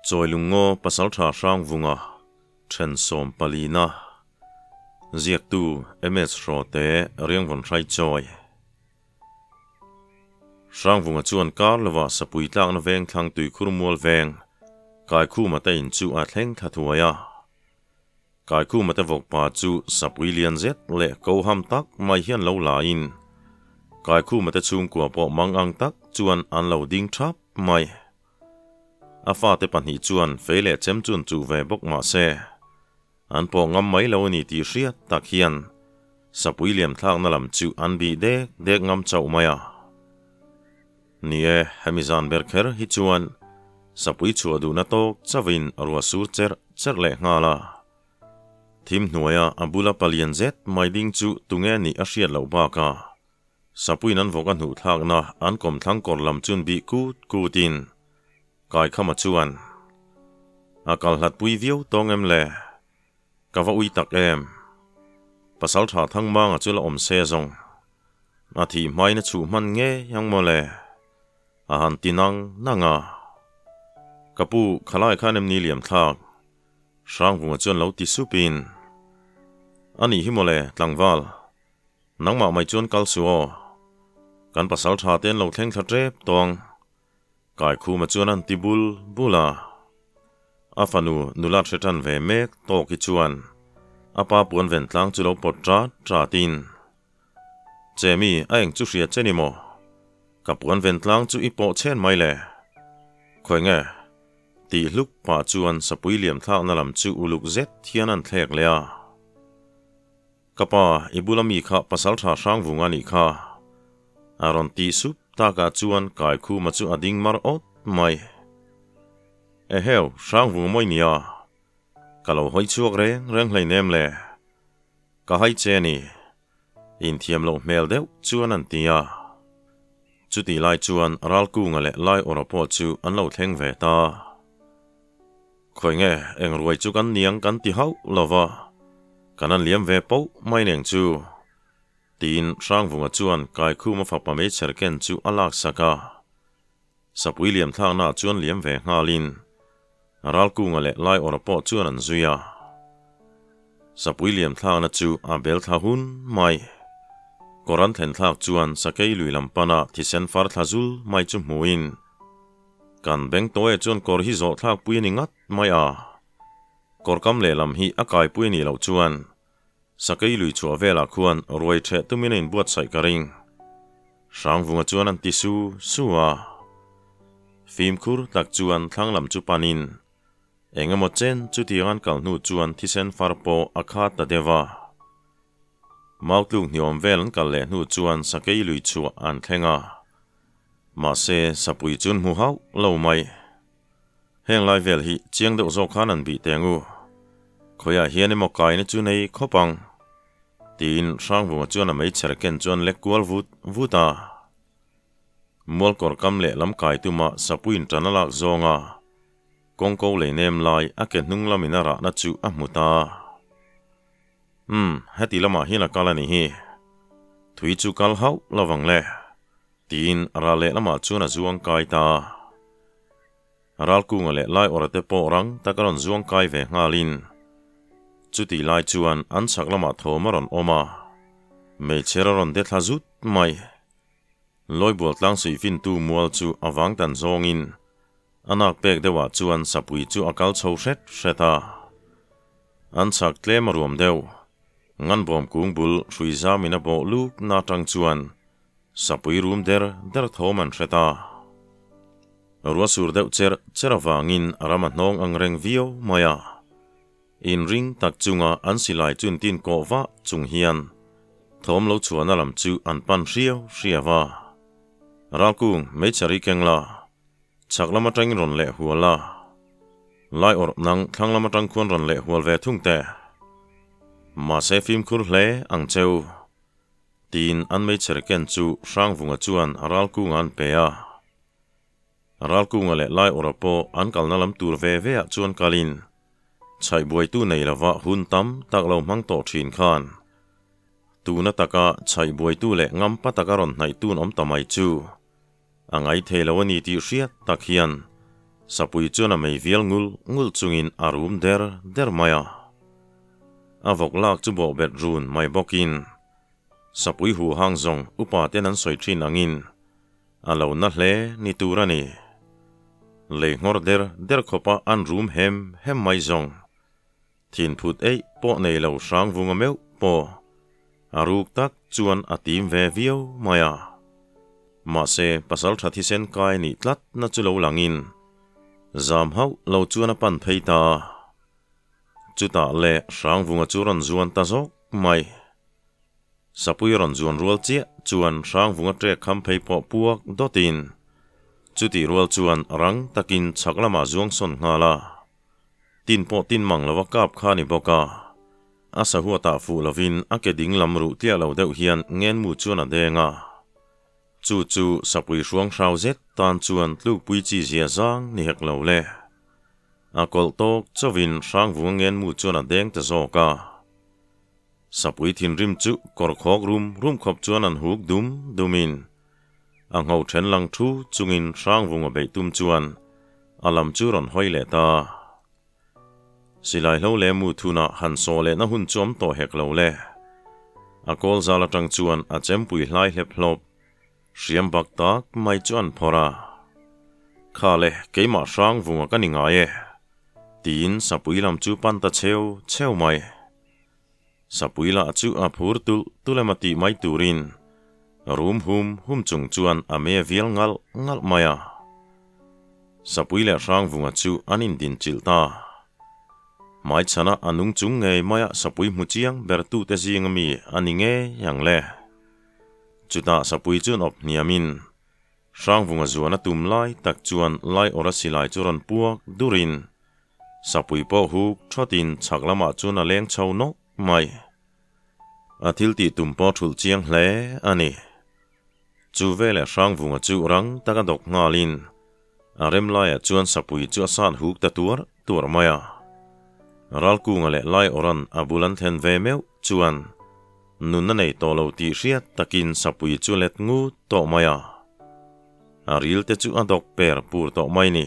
Chawilungngaw Pasaltha Hrangvunga then sawmpalina ziaktu MS Hrawte Riangvawn Hraichawi. Hrangvunga chuan kar lova sapui tlakna veng thlang tuikhur mual veng Kaikhuma te in chu a thleng thla thuai a. Kaikhuma te vawkpa chu sapui lian zet leh ko ham tak mai hian lo la in Kaikhuma te chhungkua pawh mang ang tak chuan an lo ding thap mai. A fate pahnih chuan fei leh chem chun chuh ve bawk mah se, an pawh ngam mai lo a ni tih hriat tak hian sapui liam thlakna lam chu an bih dek dek ngam chauh mai a. Ni e, hemi zan ber kher hi chuan sapui chhuah duhna tawk chauhin ruah sur cherh cherh leh nghal a. Thim hnuaia a bula palian zet mai ding chu tunge nih a hriat loh bakah Sapuiin an vawk a hnuh thlakna an kawmthlang kawr lam chun bih kut kutin Kaikhama chuan a kal hlat pui viau tawng em le? Ka va ui tak em? Pasal tha Thangmanga chu la awm se zawng. A thih hmain a chhuh hman ngei ang maw le? A han ti nang nang a. Ka pu, khalai khan em ni liam thlak? Hrangvunga chuan lo ti supin, A nih hi maw le, tlangval. Nangmah mai chuan kal suh aw. Kan pasal tha te an lo thleng thla tep tawng. Kaikhuma chuan an ti bul bul a. A fanu nula hre tan ve mek tawk hi chuan a pa puan ven tlang chu lo pawt tat tatin, Chemi, a eng chu hria che ni maw? Ka puan ven tlang chu i pawh chhen mai le. Khawi nge? Tih hluk pah chuan sapui liam thlakna lam chu uluk zet hian an thlek leh a. Ka pa, i bula mi kha pasal tha Hrangvung a nih kha. A rawn tih sup takah chuan Kaikhuma chu a ding mar awt mai. Eheu, Hrangvung mawi nia. Ka lo hawi chhuak reng reng hleinem le. Ka hai che ni. Inthiam loh hmel deuh chuan an ti a. Chutih lai chuan Ralkunga leh Laiawra pawh chu an lo thleng ve ta. Khawi nge, eng ruai chu kan niang kan ti hauh lo va, kan an liam ve poh mai neng chu. Tiin Hrangvunga chuan Kaikhuma fapa meichher ken chu a laksak a. Sapui liam thlaknaah chuan liam ve nghalin Ralkunga leh Laiawra pawh chuan an zui a. Sapui liam thlakna chu a bel thla hun mai. Kawr an thlen thlak chuan sakei lui lam pana thisen far thla zul mai chu hmuin Kan beng tawi chuan kawr hi zawh thlak pui a ni ngat mai a, kawr kam lehlam hi a kai pui a nih loh chuan sakei lui chhuah velah khuan ruai ṭheh tumin a inbuatsaih ka ring. Hrangvunga chuan an ti su su a, fimkhur tak chuan thlang lam chu panin eng emaw chen chutiang an kal hnu chuan thisen far pawh a khat ta deuh a. Mautluk hniawm vel an kal leh hnu chuan sakei lui chhuah an thleng a. Mahse, sapui chun hmu hauh lo mai. Heng lai vel hi chiang deuh zawk khan an bih teng u. Khawiah hian emaw kaina chu nei khawp ang. Tiin Hrangvunga chuan a meichher ken chuan lek kual vut vut a. Mualkawr kam leh lam kai tuma sapuiin tan a lak zawnga kawngko lei nem lai a ke hnung lamin a rahna chu a hmu ta. Umm, heti lamah hian a kal a nih hi. Thui chu kal hauh lovang le. Tiin ral lehlamah chuan a zuang kai ta. Ralkunga leh Laiawra te pawh rang tak a rawn zuang kai ve nghalin chutih lai chuan an chhak lamah thawm a rawn awm a, meichher a rawn de thla zut mai. Lawibual tlang suihfintu mual chu a vang tan zawngin a nak pek deuhah chuan sapui chu a kal chho hret hret a. An chhak tlem a ruam deuh. Nganbawm kung bul hrui zamin a bawh luk na atang chuan Sapui rum der der thawm an hre ta. Ruah sur deuh cher cher avangin a ram a hnawng ang reng viau mai a. Inring tak chunga an silai chun tin kawh vah chung hian thawm lo chhuahna lam chu an pan hriau hriau a. Ralkung meichher i keng la, chhak lam atangin rawn leh hual a. Lai awrh nang thlang lam atang khuan rawn leh hual ve thung teh. Mahse fimkhur hle ang cheu. Tiin an meichher ken chu Hrangvunga chuan a ralkunga an pe a. Ralkunga leh Laiawra pawh an kalna lam tur ve ve ah chuan kalin chhaihbuaitu nei lova hun tam tak lo hmang tawh thin khan tuna taka chhaihbuaitu leh ngampa taka rawn hnaih tun awm ta mai chu a ngaithei lo a ni tih hriat tak hian Sapui chuan a mei vial ngul ngul chungin a rum der der mai a. A vawk lak chu bawh bet run mai bawkin sapui hu hang zawng upa ten an sawi thin angin a lo na hle ni tur a ni. Lei nghawr der der khawpa an rum hem hem mai zawng thin phut eih pawh nei lo hrang vunga meuh pawh a ruk tak chuan a tim ve viau mai a. Mahse pasal tha thisen kai nih tlat na chu lo langin zam hauh lo chuan a pan phei ta a. Chutah le Hrangvunga chu rawn zuan ta zawk mai. Sapui rawn zuan rual chiah chuan Hrangvunga trek kham phei pawh puak dawtin chutih rual chuan rang takin chhak lamah zuang sawn nghal a. Tin pawh tin mang lova kap kha a ni bawk a. A sahua tah fuh lovin a ke ding lam ruh tliah lo deuh hian ngenmu chuan a deng a. Chu chu sapui hruang hrau zet tan chuan tlukpui chi zia zang ni hek lo le. A kawlh tawk chauhin Hrangvunga ngenmu chuan a deng ta zawk a. Sapui thinrim chu kawr khawk rum rum khawp chuan an huk dum dumin a ngho then lang thu chungin Hrangvunga beih tum chuan a lam chu rawn hawi leh ta. Silai hlo leh mu thunah han saw lehna hun chu awm tawh hek lo le. A kawl zal atang chuan a chempui hlai hlep hlawp hriam bak tak mai chu an phawrh a. Kha le, keimah hrang vunga ka ni ngai e, tiin sapui lam chu pan ta cheu cheu mai. Sapui lah chu a phur tulh tulh emaw tih mai turin rum hum hum chung chuan a me vial ngalh ngalh mai a. Sapui leh Hrangvunga chu an indinchilh ta. Hmaichhana a nung chung ngei maia sapui hmu chiang ber tute zinga mi a ni ngei ang le. Chutah sapui chu nawp hniamin Hrangvunga zuan a tum lai tak chuan lai awrh a silai chu rawn puak durin sapui pawh huk thawtin chhak lamah chuan a leng chho nawk mai. A thil tih tum pawh thulh chiang hle a ni. Chu veleh Hrangvunga chu rang taka dawk nghalin a rem laiah chuan sapui chu a sat huk ta tuar tuar mai a. Ralkunga leh Laiawrhan a bul an thlen ve meuh chuan nunna nei tawh lo tih hriat takin sapui chu let ngut tawh mai a. A ril te chu a dawk per pur tawh mai ni.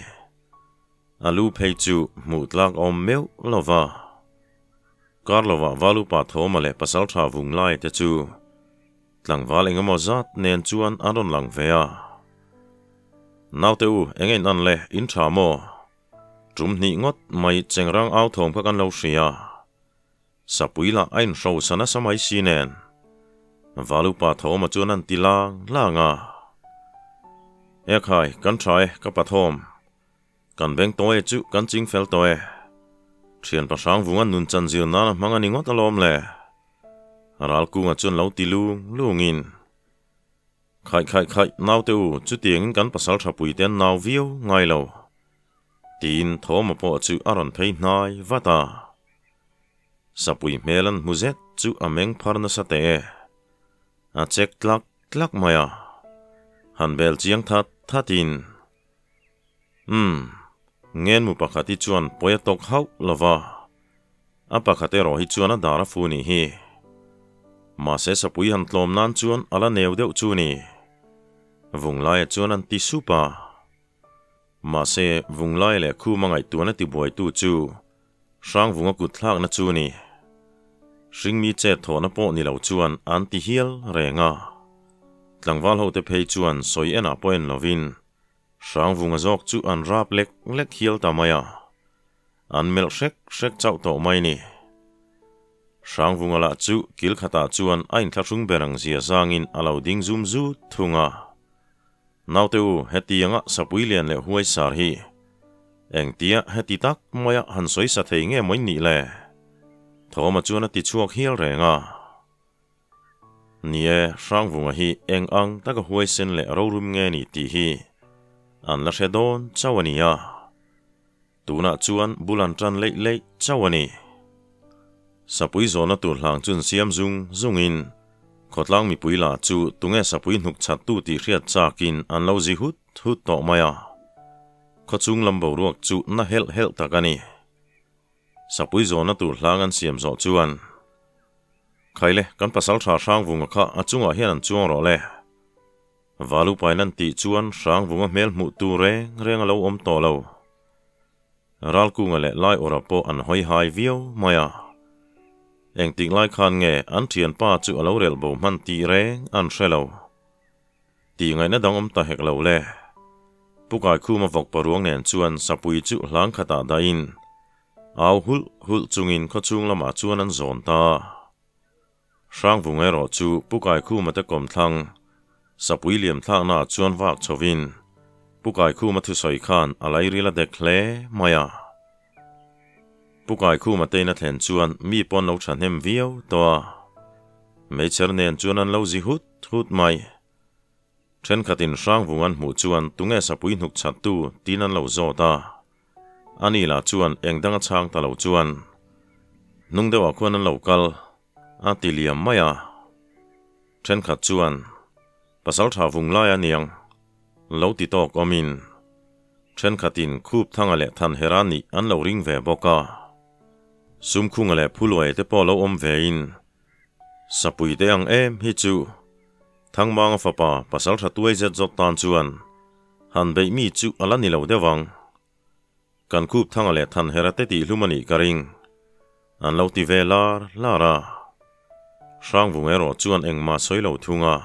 A lu phei chu hmuh tlak awm meuh lo va. Kar lovah Valupa Thawma leh Pasaltha Vunglai te chu tlangval eng emaw zat nen chuan an rawn lang ve a. Naute u, eng in an le, in tha maw? Tum hnih ngawt mai chengrang au thawm kha kan lo hria. Sapui lah a inhrosa nasa mai si nen. Valupa Thawma chuan an ti lang lang a. Ekhai, kan tha e, ka pa Thawm. Kan beng tawi chu kan ching fel tawh e. Thian pahrang vunga nun chan zir nan a hmang a ni ngawt alawm le. Ralkunga chuan lo ti lung lungin. Khaih khaih khaih naute u chutiangin kan pasal tha pui te an nau viau ngai lo. Tiin Thawma pawh chu a rawn phei hnai vat a. Sapui hmel an hmu zet chu a meng phar nasa teh e. A chek tlak tlak mai a. Han bel chiang that thatin. Umm, ngenmu pakhat hi chuan pawi a tawk hauh lo va, a pakhat erawh hi chuan a dar a fu nih hi. Mahse sapui han tlawm nan chuan a la neu deuh chu ni. Vunglaia chuan an ti sup a. Mahse Vunglaia leh Khuma ngaihtuahna tibuaitu chu Hrangvunga kut thlakna chu ni. Hringmi chet thawhna pawh ni lo chuan an ti hial reng a. Tlangval hote phei chuan sawi enah pawh en lovin Hrangvunga zawk chu an rap lek lek hial ta mai a, an melh hrek hrek chauh tawh mai ni. Hrangvunga lah chu kil khatah chuan a inthlahrung ber ang zia zangin a lo ding zum zut thung a. Naute u, hetianga sapui lian leh huai sar hi engtia heti tak maia han sawi sa thei nge maw nih le? Thawma chuan a ti chhuak hial reng a. Ni e, Hrangvunga hi eng ang taka huaisen leh rorum nge ni tih hi an la hre dawn chauh a ni a. Tunah chuan bul an tan leih leih chauh a ni. Sapui zawhna tur hlang chun siam zung zungin khawtlang mipui lah chu tunge sapui hnuk chhattu tih hriat chakin an lo zi hut hut tawh mai a. Khawchhung lam boruak chu na helh helh tak a ni. Sapui zawhna tur hlang an siam zawh chuan, Khaile, kan pasal tha Hrangvunga kha a chungah hian an chuang rawh le. Valupain an tih chuan Hrangvunga hmel hmuh tur reng reng a lo awm tawh lo. Ralkunga leh Laiawrha pawh an hawi hai viau mai a. Engtik lai khan nge an thianpa chu a lo relh bo hman tih reng an hre lo. Tih ngaihna dang awm ta hek lo le. Pu Kaikhuma vawk paruang nen chuan sapui chu hlang khatah dahin au hulh hulh chungin khawchhung lamah chuan an zawn ta. Hrangvung erawh chu Pu Kaikhuma te kawmthlang sapui liam thlaknaah chuan vak chhovin Pu Kaikhuma thusawi khan a lairil a dek hle mai a. Pu Kaikhuma tein a thlen chuan mi pawn lo thahnem viau tawh a, meichher nen chuan an lo zi hut hut mai. Thenkhatin Hrangvung an hmuh chuan tunge sapui hnuk chhattu tiin an lo zawt a, ani lah chuan eng dang a chhang ta lo chuan hnung deuhah khuan an lo kal a ti liam mai a. Thenkhat chuan pasal tha vung lai a niang lo ti tawk awmin thenkhatin khup thanga leh than hera nih an lo ring ve bawk a. Sumkhunga leh Phuluai te pawh lo awm vein Sapui te ang em hi chu Thangmanga fapa pasal tha tuai zet zawt tan chuan han beih mi chu a la ni lo deuh ang. Kan khup thanga leh than hera te tih hlum a nih ka ring. An lo ti ve lar lar a. Hrangvung erawh chuan engmah sawi lo thung a.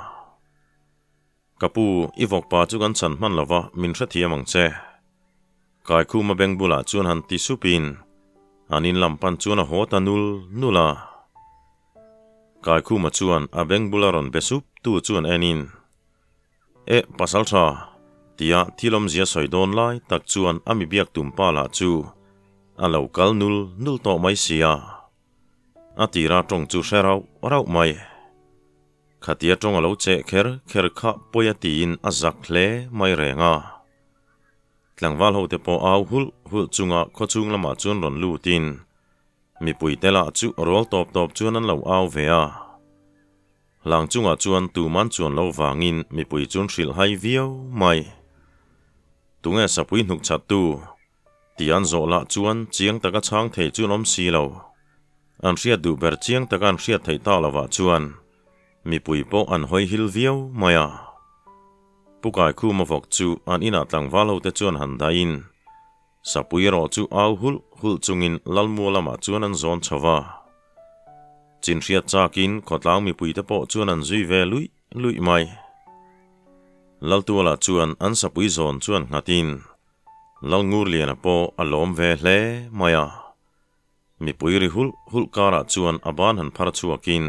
Ka pu, i vawkpa chu kan chhan hman lova min hrethiam ang che. Kaikhuma beng bulah chuan han ti supin an in lam pan chuan a haw ta nul nul a. Kaikhuma chuan a beng bula rawn be sup tu chuan enin, E, pasal tha, tia thil awmzia sawi dawn lai tak chuan a mi biak tum pa lah chu a lo kal nul nul tawh mai sia. A tira tawng chu hre rauh rauh mai. Khatia tawng a lo cheh kher kher kha pawi a tiin a zak hle mai reng a. Tlangval hote pawh au hulh hulh chunga khawchhung lamah chuan rawn lutin mipui te lah chu rawl tawp tawp chuan an lo au ve a. Hlang chungah chuan tuman chuan lo vangin mipui chuan hrilh hai viau mai. Tunge sapui hnuk chhattu tih an zawh lah chuan chiang taka chhang thei chu an awm si lo. An hriat duh ber chiang taka an hriat theih tak lovah chuan mipui pawh an hawi hil viau mai a. Pu Kaikhuma vawk chu an inah tlangval hote chuan han dahin sapui erawh chu au hulh hulh chungin Lalmua lamah chuan an zawn chho va. Chinhriat chakin khawtlang mipuite pawh chuan an zui ve luih luih mai. Laltuala chuan an sapui zawn chuan nghatin Lalngurliana pawh a lawm ve hle mai a. Mipui ri hulh hulh karah chuan a ban han phar chhuakin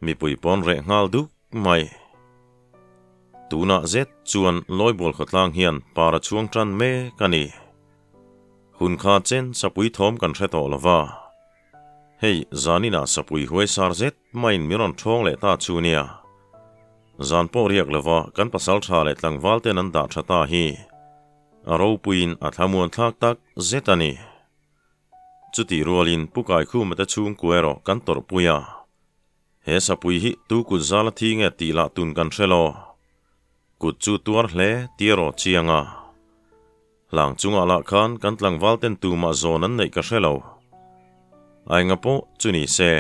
mipui pawn reh nghal duk mai. Tunah zet chuan Lawibual khawtlang hian para chhuang tan mek a ni. Hun kha chen sapui thawm kan hre tawh lova. Hei zaninah sapui huai sar zet maiin min rawn thawng leh ta chu nia. Zan pawh riak lova kan pasal tha leh tlangval ten an dah tha ta hi a ropuiin a thlamuan thlak tak zet a ni. Chutih rualin Pu Kaikhuma te chhungkua erawh kan tawrhpui a, he sapui hi tu kut zal a thi nge tih lah tun kan hre lo. Kut chu tuar hle tih erawh chiang a. Hlang chungah lah khan kan tlangval ten tumah zawn an neih ka hre lo. Ainga pawh chu ni se,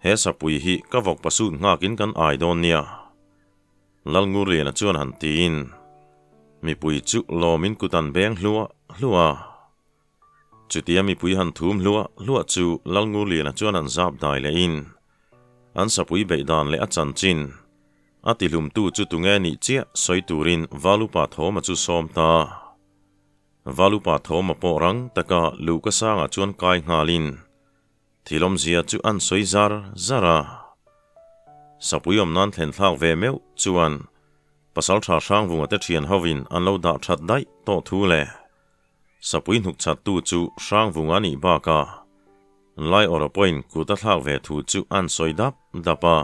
he sapui hi ka vawk pasut nghakin kan ai dawn nia. Lalngurliana chuan han tiin mipui chu lawmin kut an beng hluah hluah a. Chutia mipui han thum hluah hluah chu Lalngurliana chuan an zap dai lehin an sapui beih dan leh a chanchin a tihlumtu chu tunge nih chiah sawi turin Valupa Thawma chu sawm ta. Valupa Thawma pawh rang taka luhka sangah chuan kai nghalin thil awmzia chu an sawi zar zar a. Sapui awm nan thlen thlak ve meuh chuan Pasaltha Hrangvunga te thian hovin an lo dah that daih tawh thu le Sapui hnuk chhattu chu Hrangvunga nih bakah Laiawra pawhin kut a thlak ve thu chu an sawi dap dap a.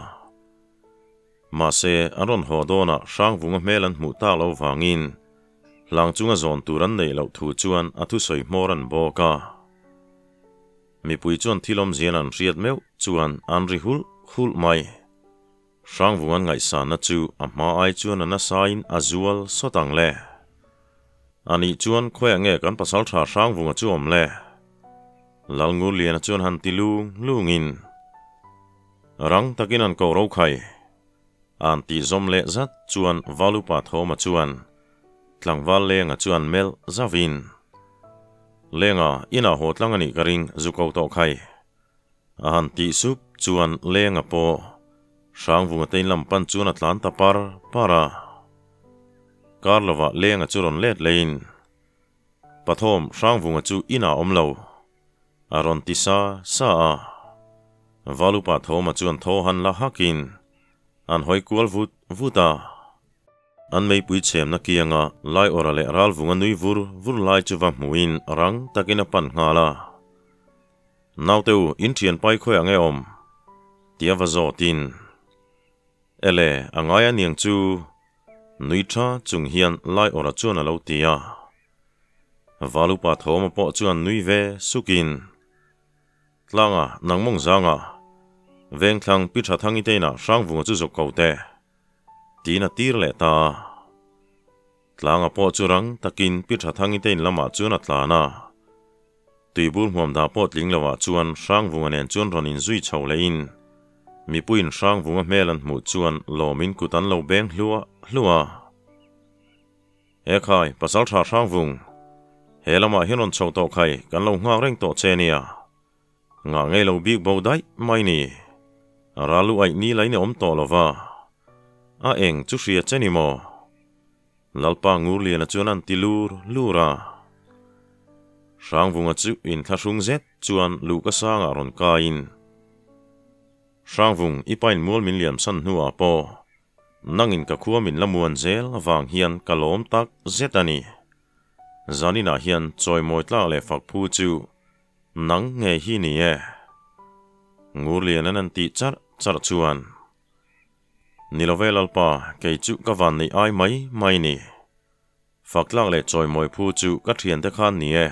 Mahse, an rawn haw dawnah Hrangvunga hmel an hmuh tak lo vangin hlang chunga zawn tur an neih loh thu chuan a thusawi hmawr an bawk a. Mipui chuan thil awmzian an hriat meuh chuan an ri hulh hulh mai. Hrangvungan ngaihsanna chu a hma ai chuan a nasain a zual sawt ang le. Anih chuan khawiah nge kan pasal tha Hrangvunga chu awm le? Lalngurliana chuan han ti lung lungin rang takin an ko ro khai. An tih zawm leh zat chuan Valupa Thawma chuan tlangval lenga chuan melh zauvin. Lenga inah haw tlang a nih ka ring zu ko tawh khai. A han tih sup chuan Lenga pawh Hrangvunga te in lam pan chuan a tlan ta par par a. Kar lovah Lenga chu rawn let leiin Pathawm Hrangvunga chu inah awm lo a rawn ti sa sa a. Valupa Thawma chuan thaw han la hakin an hawi kual vut vut a. An meipui chhemna kianga Laiawra leh Ralvunga nui vur vur lai chu va hmuhin rang takin a pan nghal a. Naute u, in thian pai khawi ang e awm? Tia va zawtin. Ele, a ngai a niang chu, nui tha chung hian Laiawra chuan a lo ti a. Valupa Thawma pawh chuan nui ve sukin. Tlanga, nangmawng zanga, Vengthlang Pi Thathangi te inah Hrangvunga chu zawk ko teh. Tiin a tir leh ta a. Tlanga pawh chu rang takin Pi Thathangi te in lamah chuan a tlan a. Tuibur hmuam dah pawh tling loah chuan Hrangvunga nen chuan rawn inzui chho lehin mipuiin Hrangvunga hmel an hmuh chuan lawmin kut an lo beng hluah hluah a. He khai, pasal tha Hrangvung, he lamah hian rawn chho tawh khai kan lo nghak reng tawh che nia. Ngah ngei lo bik bo daih mai ni. Ral u aih ni lain i awm tawh lo va. A eng chu hria che ni maw? Lalpa Ngurliana chuan an ti lur lur a. Hrangvunga chu inthlahrung zet chuan luhka sangah rawn kaiin, Hrangvung, i pain mual min liamsan hnuah pawh nangin ka khua min la muan zel avang hian ka lawm tak zet a ni. Zaninah hian chawimawi tlak leh fak phu chu Nang nge hi ni e? Ngurlian an an tih charh charh chuan, Ni lo ve Lalpa, kei chu ka van neih ai mai mai ni. Faktlak leh chawimawi phu chu ka thiante khan ni e.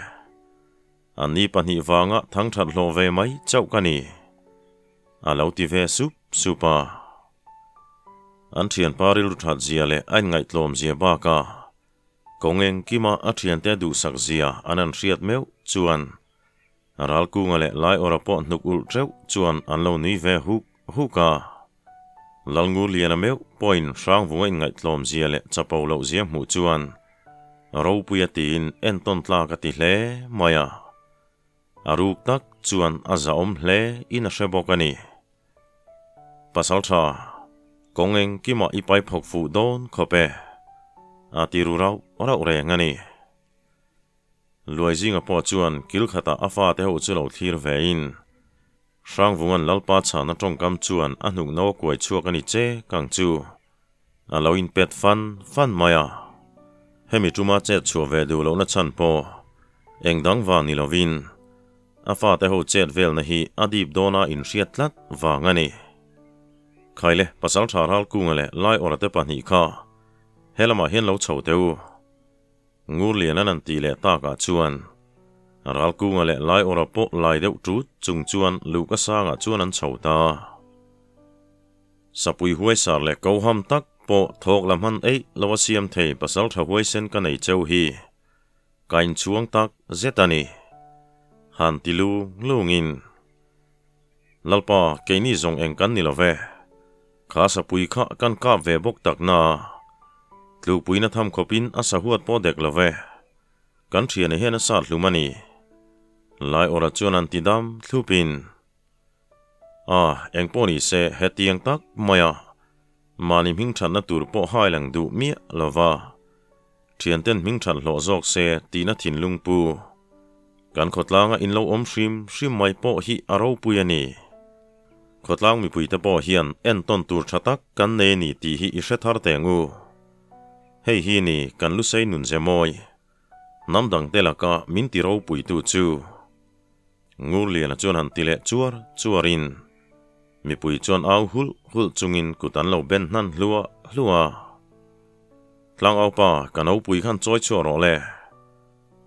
An ni pahnih vanga thangthat hlawh ve mai chauh ka ni. A lo ti ve sup sup a. An thianpa rilru that zia leh a inngaihtlawm zia bakah Kawng engkima a thiante duhsak zia an an hriat meuh chuan Ralkunga leh Laiawra pawh hnuk ulh teuh chuan an lo nui ve huk huk a. Lalngurliana meuh pawhin Hrangvunga inngaihtlawm zia leh chapo loh zia hmuh chuan Ropuia tiin entawn tlak a ti hle mai a. A ruk tak chuan a zahawm hle in a hre bawk a ni. Pasaltha, kawng engkimah i pai phawk fuh dawn khawp e, a ti ru rauh rauh reng a ni. Luai zinga pawh chuan kil khatah a fate ho chu lo thlir vein, Hrangvunga'n Lalpa chhana tawngkam chuan a hnuk no a kuai chhuak a ni che kang chu a lo inpet fan fan mai a. Hemi tuma chet chhuah ve duh lohna chhan pawh eng dang vang ni lovin, A fate ho chet velna hi a dip dawna inhriat tlat vang a ni. Khaile, Pasaltha Ralkunga leh Laiawra te pahnih kha he lamah hian lo chho teh u. Ngurlian an an tih leh takah chuan Ralkunga leh Laiawra pawh lai deuh tut chung chuan luhka sangah chuan an chho ta. Sapui huaisar leh koham tak pawh thawk la hman eih lo a siam thei Pasaltha huaisen ka nei cheu hi. Ka inchhuang tak zet a ni. Han ti lung lungin, Lalpa, keini zawng eng kan ni lo ve. Kha sapui kha kan kap ve bawk tak na. Tlukpuina tham khawpin a sahuat pawh dek lo ve. Kan thiana hian a sat hlum a ni. Laiawra chuan an ti dam thlupin, A, eng pawh ni se hetiang tak maia mahni hming thatna tur pawh hai lang duh miah lo va. Thianten hming that hlawh zawk se tihna thinlung pu. Kan khawtlanga in lo awm hrim hrim mai pawh hi a ropui a ni. Khawtlang mipuite pawh hian entawn tur tha tak kan nei a ni tih hi i hre thar teng u. Hei hi ni kan lusei nun ze mawi. Hnam dangte laka min ti ropuitu chu. Ngurliana chuan han ti leh chuar chuarin mipui chuan au hulh hulh chungin kut an lo ben hnan hluah hluah a. Tlangaupa, ka nopui khan chawi chhuah rawh le.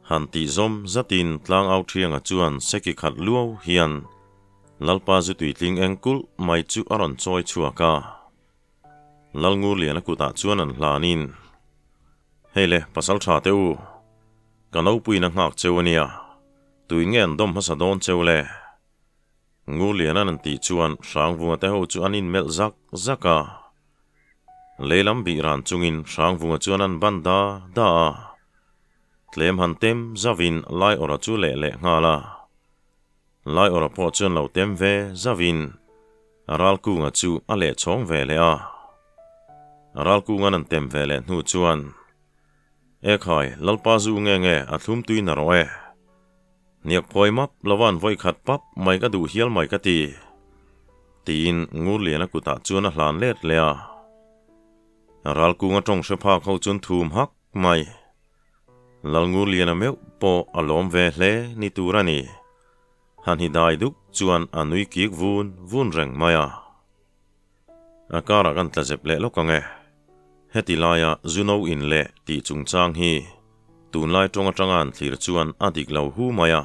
Han tih zawm zatin Tlangau Thianga chuan seki khat luau hian Lalpa zu tuitling eng kulh mai chu a rawn chawi chhuak a. Lalngurliana kutah chuan an hlanin, Hei le, pasal tha teh u, ka nopuiin a nghak cheu a nia, tuin nge an dawm hmasa dawn cheu le? Ngurliana'n an tih chuan Hrangvunga te ho chu an inmelh zak zak a. Lei lam bih ran chungin Hrangvunga chuan an ban da da a. Tlem han tem zauhin Laiawrha chu leh leh nghal a. Laiawrha pawh chuan lo tem ve zauhin Ralkunga chu a leh chhawng ve leh a. Ralkunga'n an tem ve leh hnu chuan, Ekhai, Lalpa zu nge nge a thlum tui na rawh e. Hniak phawi map lovan vawi khat pap mai ka duh hial mai ka ti. Tiin Ngurliana kutah chuan a hlan let leh a. Ralkunga tawng hre phak ho chuan thum hak mai. Lalngurliana meuh pawh a lawm ve hle ni tur a ni. Han hi dai duk chuan a nui kik vun vun reng mai a. A karah kan tla zep leh lawk ang e. Heti laia Zuno in leh tih chungchang hi tunlai tawng atanga an thlir chuan a dik lo hu mai a.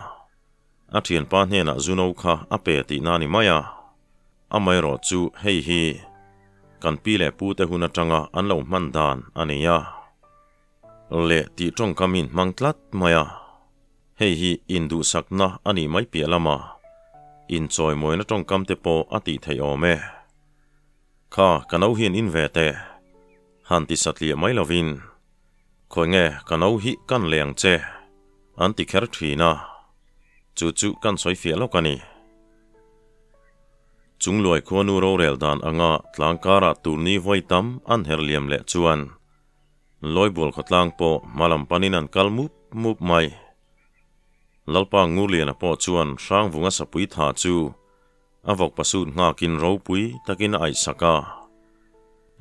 A thianpa hnenah Zuno kha a pe tihna a ni mai a. Amaherawh chu hei hi kan pi leh pute hun atanga an lo hman dan a ni a. Leh tih tawngkam in hmang tlat mai a. Hei hi induhsakna a nih mai piah lama inchawimawina tawngkam te pawh a tih theih awm e. Kha ka no hian in ve teh. Han ti satliah mai lovin, Khawi nge ka no hi kan leh ang che? an ti kher thin a. Chu chu kan sawi fiah lawk a ni. Chungluai khuanu rorel dan anga tlangkarah turni vawi tam an her liam leh chuan Lawibual khawtlang pawh hmalam panin an kal mup mup mai. Lalpa Ngurliana pawh chuan Hrangvunga sapui tha chu a vawk pasut nghakin ropui takin a aihsak a.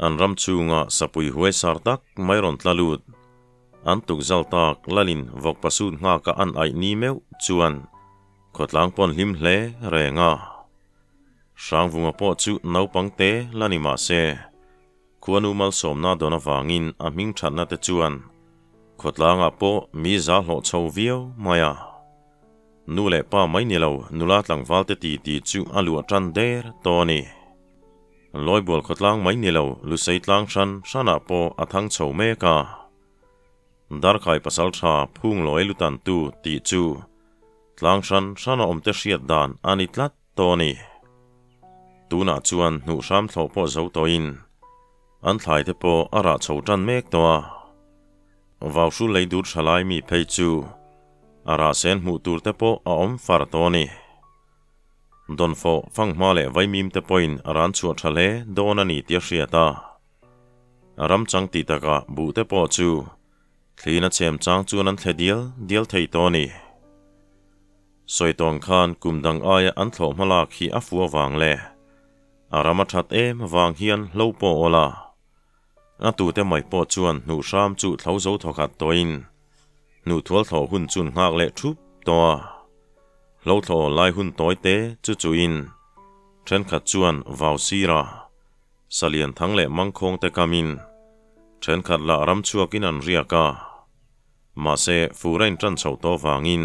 An ram chhunga sapui huai sar tak mai rawn tla lut. An tukzal tak lalin vawk pasut nghaka an aih ni meuh chuan khawtlang pawn hlim hle reng a. Hrangvunga pawh chu naupang te la ni mah se, Khuanu malsawmna dawn avangin a hming thatna te chuan khawtlangah pawh mi za hlawh chho viau mai a. Nu leh pa mai ni lo nula tlangval te ti ti chu a luah tan der tawh a ni. Lawibual khawtlang mai ni lo Lusei tlang hran hranah pawh a thang chho mek a. Darkhai pasal tha phung lawi lutantu tih chu tlang hran hrana awmte hriat dan a ni tlat tawh a ni. Tunah chuan hnuh hram thlawh pawh zo tawhin an thlai te pawh a rah chho tan mek tawh a. Vauhru lei dur tha lai mi phei chu a rah sen hmuh tur te pawh a awm far tawh a ni. Dawnfawh, fanghma leh vaimim te pawhin a ran chhuah tha hle dawn a ni tih a hriat a. Ram chang tih takah buh te pawh chu thlin a chhem chang chuan an thle dial dial thei tawh a ni. Sawitawng khan kum dang aia an thlawh hma lak hi a fu avang leh a ram a that em avang hian hlo pawh awl a. A tute mai pawh chuan hnuh hram chu thlo zo thawkhat tawhin hnuh thual thlawh hun chun nghak leh thup tawh a. Hlo thlawh awl lai hun tawi te chu chuin thenkhat chuan vau sira salian thang leh mangkhawng te kamin thenkhat lah ram chhuakin an riak a. Mahse, fur a inṭan chhoh tawh vangin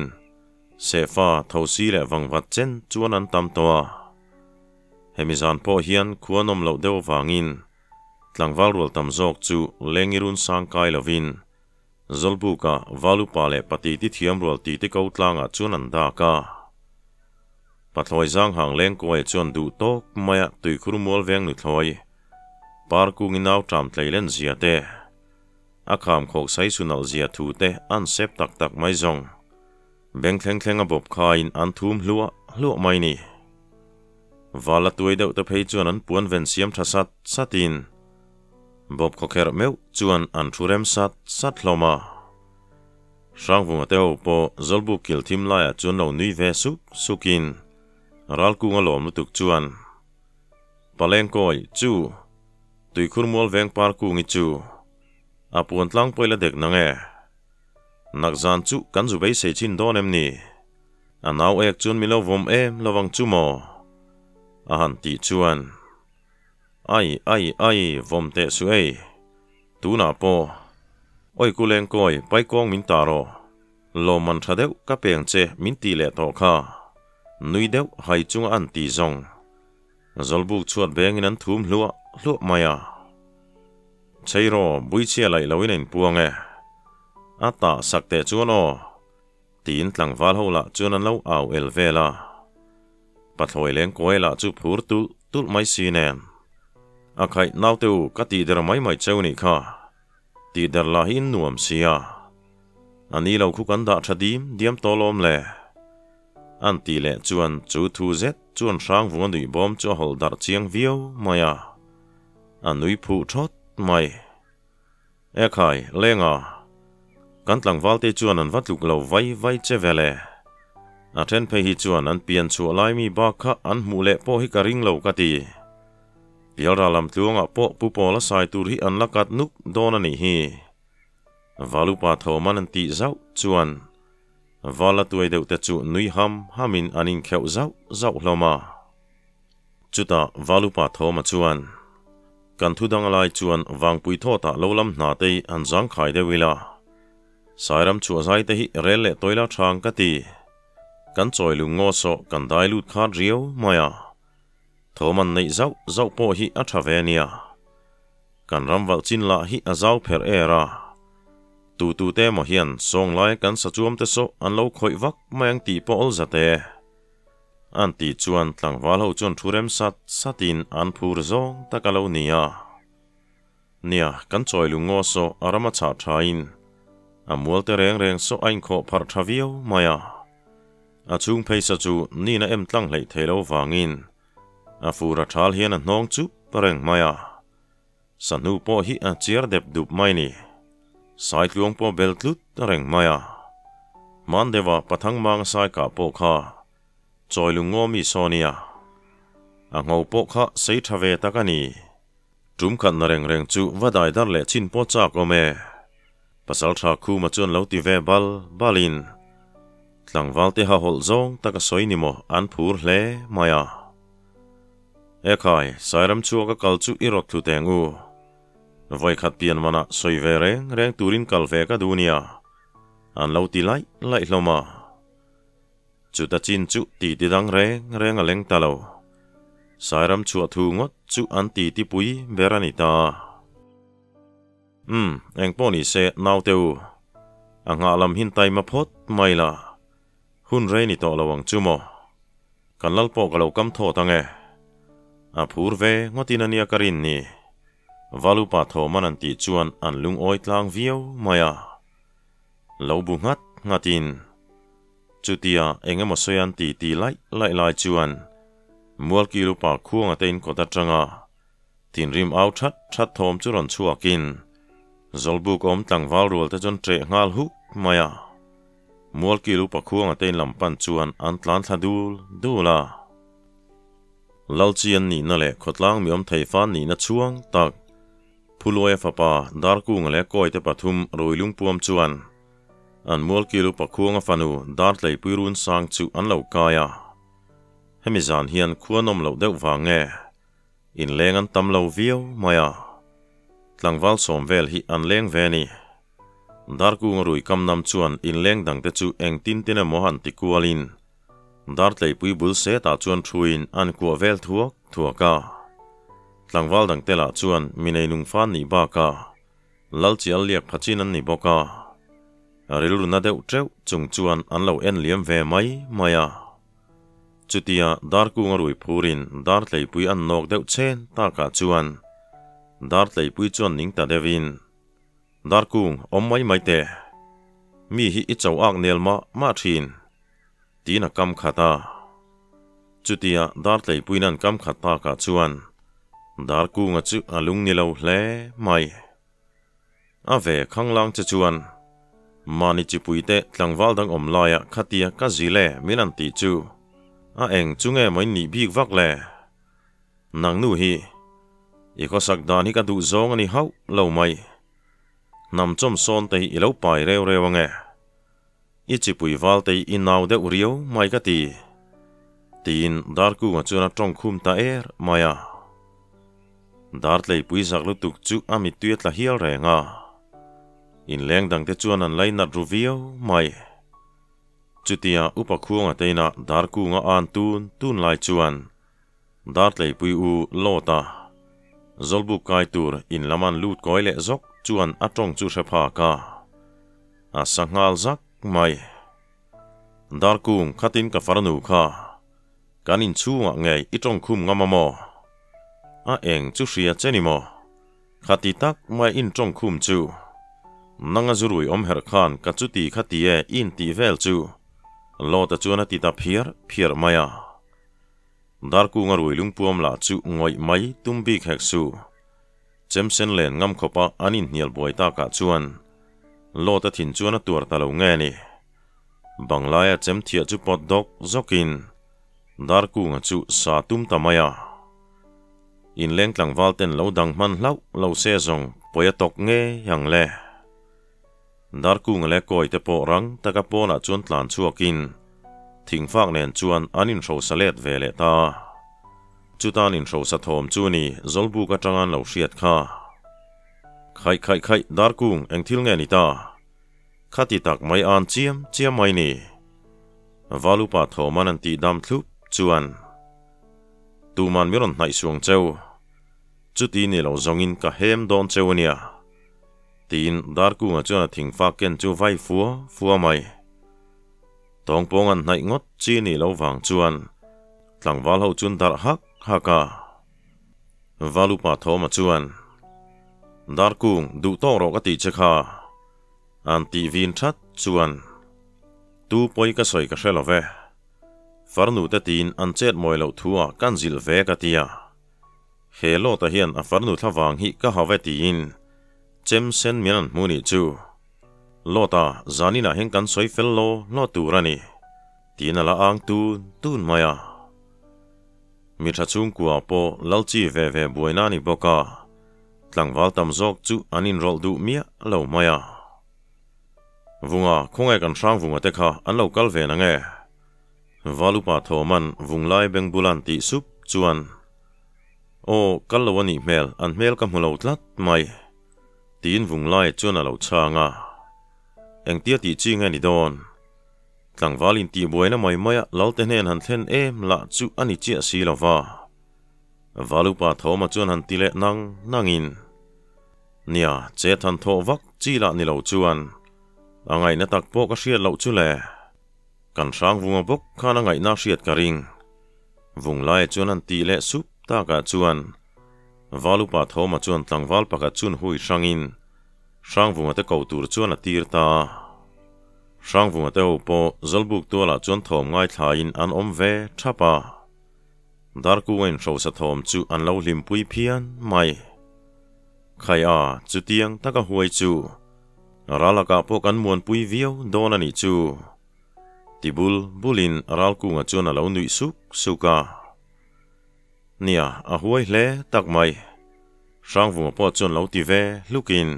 Sehfa, Thosi leh Vangvat chen chuan an tam tawh a. Hemi zan pawh hian khua nawm loh deuh avangin tlangval rual tam zawk chu lengi run sang kai lovin Zawlbuka Valupa leh Patiti thiam rual titi ko tlangah chuan an dak a. Pathlawi Zanghang Lengkuaia chuan duh tawk maia tuikhur mual veng nuthlawi Parkungi nau ṭam tleilen zia te, A kham khawk sai su nalh zia thu te an sep tak tak mai zawng. Beng thleng thleng a bawp khain an thum hluah hluah mai ni. Val a tuai deuh te phei chuan an puan ven siam tha sat sat in bawp khawkherh meuh chuan an thu rem sat sat hlawm a. Hrangvunga te ho pawh Zawlbuk kil thim laiah chuan lo nui ve suk suk in Ralkunga lawm lutuk chuan Palengkawi chu Tuikhur mual veng par kungi chu a puan tlang pawh i la dek nang e. Nak zan chu kan zu beisei chin dawn em ni? A nau ek chuan mi lo vawm em lovang chu maw? A han tih chuan, Ai, ai, ai, vawm teh suh ei. Tunah pawh, Awi kuleng kawi, paikawng min ta rawh. Lawmman tha deuh ka peng che min tih leh tawh kha. Nui deuh hai chunga an ti zawng. Zawlbuk chhuat bengin an thum hluah hluah mai a. Cheiraw, buichhia laih loin a inpuang e. A tah sak teh chuan aw, tiin tlangval ho lah chuan an lo au el vel a. Pathlawi leng kawi lah chu phur tulh tulh mai si nen. A khaih naute u ka tih der mai mai cheu nih kha. Tih der lah hi in nuam sia. A ni lo khu kan dah tha dim diam tawh lawm le. An tih leh chuan chu thu zet chuan Hrangvunga nuih bawm chu a hawlh darh chiang viau mai a, a nui phuh thawt mai. Ekhai, Lenga, kan tlangvalte chuan an va tluk lo vai vai che ve le. A then phei hi chuan an pian chhuah lai mi bak kha an hmuh leh pawh hi ka ring lo ka ti. Pialral lam tluangah pawh Pu Pawla sai tur hi an la kat nuk dawn a nih hi. Valupa thawman an tih zauh chuan Vala tuai deuh te chu nui ham hamin an inkheuh zauh zauh hlawm a. Chutah Valupa thawma chuan, Kan thu dang lai chuan Vangpui thawtah lo lam hna te hi han zangkhai deuh ila. Sairam chhuah zai te hi rel leh tawila thang ka ti. Kan chawi lung ngaw sawh kan dai lut khat riau mai a. Thawm an neih zauh zauh pawh hi a tha ve nia. Kan ram valh chin lah hi a zau pherh er a. Tu tu te emaw hian sawng lai kan sachuam te saw an lo khawih vak mai ang tih pawh awl zat e. An tih chuan tlangval ho chuan thu rem sat sat in an phur zawng tak a lo ni a. Nia, kan chawi lung ngaw saw a ram a chhah tha in a mual te reng reng saw a inkhawh pharh tha viau mai a. A chhung pheisa chu nina em tlang hleih thei lo vangin a fur a thal hian a hnawng chup reng mai a. Sahnu pawh hi a chiar dep dup mai ni. Saitluang pawh bel tlut reng mai a. Hmandeva pathang mang sai kah pawh kha chawi lung ngaw mi saw nia. A ngho pawh kha sei tha ve tak a ni. Tum khatna reng reng chu va dai dar leh chin pawh chak awm e. Pasaltha Khuma chuan lo ti ve bal balin tlangval te ha hawlh zawng tak a sawi ni maw an phur hle mai a. Ekhai, Sairam chhuak a kal chu i rawt thlu teng u. Vawikhat pian manah sawi ve reng reng turin kal ve ka duh nia. An lo ti laih laih hlawm a. Chuta chin chu ti ti dang reng reng a leng ta lo. Sairam chhuah thu ngawt chu an ti ti pui ber a ni ta. Umm, eng pawh ni se naute u. A nghah lam hin taima phawt mai la. Hun rei ni tawh lo ang chu maw? Kan lal pawh ka lo kam thawt ang e. A phur ve ngawtin a nia ka rin ni. Valupa thawman an tih chuan an lungawi tlang viau mai a. Lo bu nghat nghatin chutia eng emaw sawi an ti ti laih laih lai chuan Mualkil upa khuanga te in kawt atanga thinrim au that that thawm chu rawn chhuakin Zawlbuk awm tlangval rual te chuan ṭeh nghal huk mai a. Mualkil upa khuanga te in lam pan chuan an tlan thla dul dul a. Lalchi an nihna leh khawtlang mi awm thei fan nihna chhuang tak Phuluaia fapa Darkunga leh Kawite pathum Ruilungpuam chuan an Mualkil upa khuanga fanu Dartleipui Runsang chu an lo kai a. Hemi zan hian khua nawm loh deuh vang nge inleng an tam lo viau mai a. Tlangval sawm vel hi an leng ve a ni. Darkunga rui kam nam chuan inleng dangte chu engtin tin emaw han ti kualin Dartleipui bul setah chuan thuin an kuah vel thuak thuak a. Tlangval dangte lah chuan mi neinung fan nih bakah Lalchial liak pha chin an ni bawk a. Rilru na deuh teuh chung chuan an lo en liam ve mai mai a. Chutia Darkunga rui phurin Dartleipui an nawk deuh chen takah chuan Dartleipui chuan ning ta deuhin, Darkung, awm mai mai teh. Mi hi i cho ak nel mah mah thin. Tiin a kam khat a. Chutia Dartleipuiin an kam khat takah chuan Darkunga chu a lung ni lo hle mai. A ve khanglang che chuan mahni chipuite tlangval dang awm laia khatia ka zil e min an tih chu a eng chu nge maw in nih bik vak le? Nang nu hi i khawsak dan hi ka duh zawng a ni hauh lo mai. Hnam chawm sawn te hi i lo pai reu reu ange. I chipui val te hi i nau deuh riau mai ka ti. Tiin Darkunga chuan a tawng khum ta er mai a. Dartleipui zak lutuk chu a mittui a tla hial reng a. Inleng dangte chuan an lainat ru viau mai. Chutia Upa Khuanga te inah Darkunga an tun tun lai chuan Dartleipui u Lawta Zawlbuk kai tur in lam an lut kawi leh zawk chuan a tawng chu hre phak a, a sa nghal zak mai. Darkung khatin ka farnu kha kan inchhungah ngei i tawng khum ngam a maw? A eng chu hria che ni maw? Khati tak mai in tawng khum chu. Nanga zurui awm herh khan ka chuti kha ti e i intih vel chu. Lawta chuan a ti ta phiar phiar mai a. Darkunga rui lungpuam lah chu ngawih mai tum bik hek suh. Chemsen len ngam khawpa an inhnial buai takah chuan Lawta thin chuan a tuar ta lo nge ni. Banglaia chem thiah chu pawt dawk zawkin Darkunga chu sa tum ta mai a. Inleng tlangval ten lo dang hman hlauh lo se zawng pawi a tawk ngei ang le. Darkunga leh kawi te pawh rang taka pawnah chuan tlan chhuakin thingfak nen chuan an inhrosa let ve leh ta. Chutan inhrosa thawm chu ni Zawlbuk atanga an lo hriat kha. Khaih khaih khaih Darkung eng thil nge ni ta? Khati tak mai an chiam chiam mai ni. Valupa thawman an tih dam thlup chuan tuman mi rawn hnaih suang cheu. Chuti ni lo zawngin ka hem dawn cheu ania. Tiin Darkunga chuan a thingfa ken chu vai fua fua mai. Tawngpawng an hnaih ngawt chi nih lo vang chuan tlangval ho chuan darh hak hak a. Valupa Thawma chuan, Darkung, duh tawk rawh ka tih che kha. An tih vin that chuan, Tu pawi ka sawi ka hre lo ve. Farnu te tiin an chet mawi loh thu ah kan zilh ve ka ti a. He Lawta hian a farnu thlavang hi ka hau e tiin chem sen min an hmu nih chu. Lawta, zaninah hian kan sawi fel law law tur a ni, tiin a la ang tun tun mai a. Mi tha chhungkua pawh lal chi ve ve buaina a ni bawk a, tlangval tam zawk chu an inrawlh duh miah lo mai a. Vunga, khawnge kan hrang vunga te kha an lo kal ve nange? Valupa Thawman vunglai beng bulan tih sup chuan, Aw, kal lo a nih hmel, an hmel ka hmu lo tlat mai, tiin vunglai chuan a lo chhang a. Engtia tih chi nge ni dawn? Tlangval intihbuaina mai maia Lalte hnen han thlen em lah chu a ni chiah si lo va. Valupa Thawma chuan han ti leh nang nangin, Nia, che than thawh vak chi lah ni lo chuan a ngaihna tak pawh ka hriat loh chu le. Kan hrang vunga bawk khan a ngaihna hriat ka ring. Vunglaia chuan han tih leh sup takah chuan Valupa Thawma chuan tlangval pakhat chun hui hrangin Hrangvunga te ko tur chuan a tir ta a. Hrangvunga te ho pawh Zawlbuk tualah chuan thawm ngaithlain an awm ve thap a. Darkunga inhrosa thawm chu an lo hlimpui phian mai. Khai a, chutiang taka huai chu ralakah pawh kan muanpui viau dawn a nih chu. Ti bul bulin Ralkunga chuan a lo nuih suk suk a. Nia, a huai hle tak mai. Hrangvunga pawh chuan lo ti ve hlukin,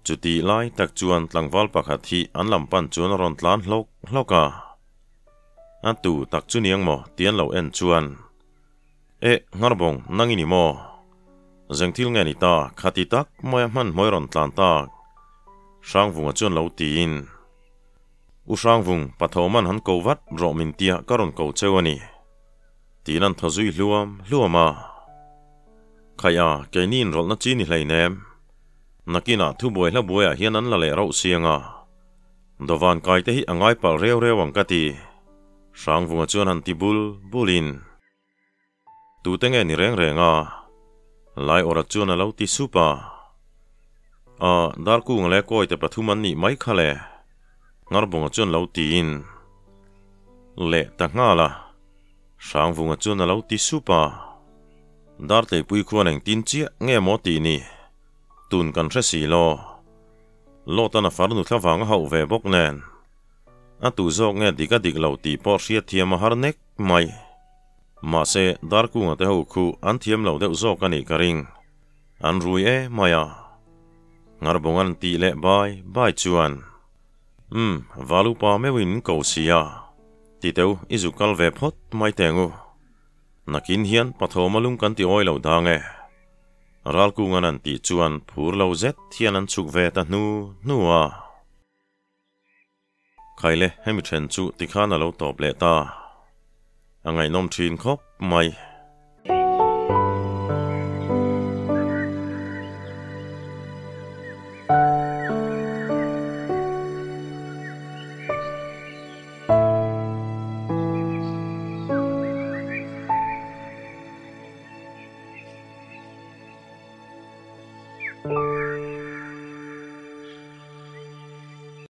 chutih lai tak chuan tlangval pakhat hi an lam pan chuan a rawn tlan hlawk hlawk a. A tu tak chu niang maw ti an lo en chuan, Eh, Ngharbawng, nang i ni maw? Zengthil nge ni ta, khati tak maia hmanhmawih rawn tlan tak? Hrangvunga chuan lo tiin, U Hrangvung, Pathawman han ko vat rawh min tia ka rawn ko cheu a ni. Tiin an thaw zui hluam hluam a. Khaih a, keini inrawlhna chi ni hleinem. Nakinah thubuai hla buaiah hian an la leh rauh siang a. Dawvan kaite hi a ngai palh reu reu ang ka ti. Hrangvunga chuan han ti bul bulin. Tute nge ni reng reng a? Laiawrha chuan a lo ti sup a. A, Darkunga leh Kawite pathum an nih mai kha le. Ngarbunga chuan lo tiin. Leh ta nghal a. Hrangvunga chuan a lo ti sup a. Dartleipui khuan engtin chiah nge maw tih ni? Tun kan hre si lo. Lawtan a farnu thlavang a hauh ve bawk nen. A tu zawk nge dik a dik lo tih pawh hriatthiam a har nek mai. Mahse, Darkunga te ho khu an thiam lo deuh zawk a nih ka ring. An rui e mai a. Ngarbawng an tih leh bai bai chuan, Umm, Valupa meuhin ko sia. Ti teu, i zuk kal ve phawt mai teng u. Nakin hian Pathawma lung kan ti awi lo dang e. Ralkungan an tih chuan phur lo zet hian an chhuk ve ta hnu hnu a. Khaile, hemi then chu tikhan a lo tawp leh ta. A ngaihnawm thin khawp mai.